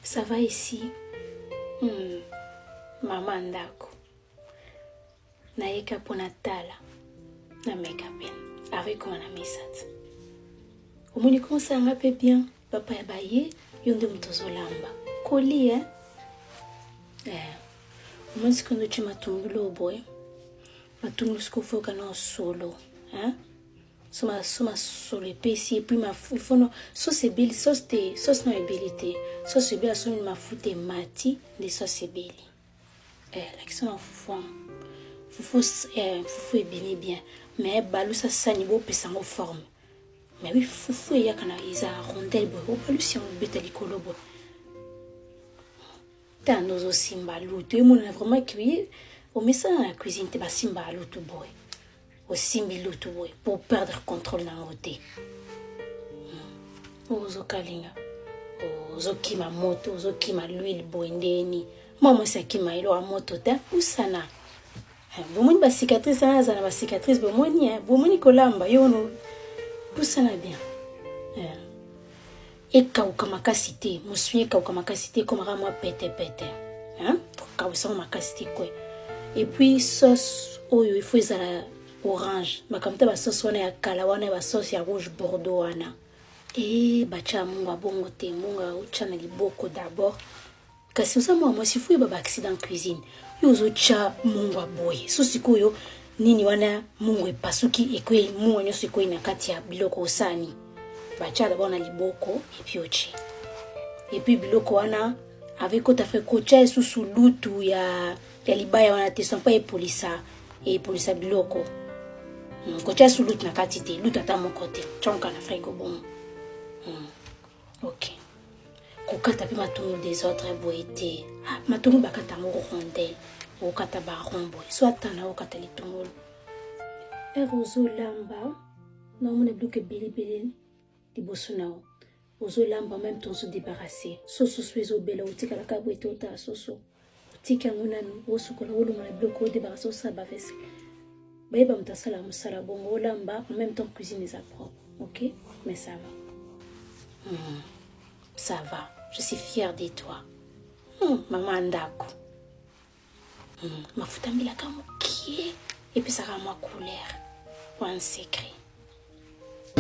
Ça va ici? Mama ndako. Nayeka mpo natala nameka mpe avec wana misat. Omoni kosanga mpe bien papa ya baye yo nde moto ozolamba koli eh? Eh. Omoni sikoyo nde otye matungulu oyo boye matungulu sikoyo foyoka na solo eh? So masolo epesi epuis ifono sauce ebeli sauce te sauce na ebeli te sauce ebeli asombi mafuta emati nde sauce ebeli eh, lakisa na fufu yango fufu eh, fufu ebimi bien mais balusa sani bopesa yango forme mais oui fufu eyaka na eza rondelle boye obalusi yango obeta likolo boye tanda ozosimba lutu emonana vraiment que omesana na cuisine te basimbaka lutu boye osimbi lutu boye pour perdre contrôle na yango te. Ozokalinga ozokima moto ozokima l'huile boye ndeni mwa mwasi akima eloko ya moto te pusana. Bomoni bacicatrice wana aza na bacicatrice bomoni bomoni kolamba yo ono pusana bien ekauka makasi te mosuni ekauka makasi te ekomaka mwa petepete kokausango makasi te kwe. Et puis sauce oyo il faut ezala orange makambo te basauce wana ya kala wana ya basauce ya rouge bordeaux wana e batya mungwa bongo te mungwa otya na liboko d'abord kasi oza mwa mwasi fo oyeba baaccident cuisine yo ozotya mungwa boye so sikoyo nini wana mungwa epasuki ekwei mungwa nyonso ekwei na kati ya biloko osani batya d'abord na liboko epuis otye epuis biloko wana avec kota fe kotya lisusu lutu ya, ya libaya wana te sompa epolisa epolisa biloko kotya lisusu lutu na kati te lutu ata moko te tyonka na frigo bongo ok kokata mpe matungulu desordre boye te ah, matungulu bakata yango rondelle okata baron boye so atana okata litungulu ere ozolamba naomona biloko ebelebele liboso na yo ozolamba meme to ozodebarase soso so ezobela otikalaka boye te otala soso otiki yango nanu osokola olongola biloko odebarase osala bavese bayeba moto asala mosala bongo olamba en même temps cuisine eza propre ok mais ça va ça va je suis fière de toi mama ndako mafuta mbilaka mokie epesaka mwa couleur wana secret.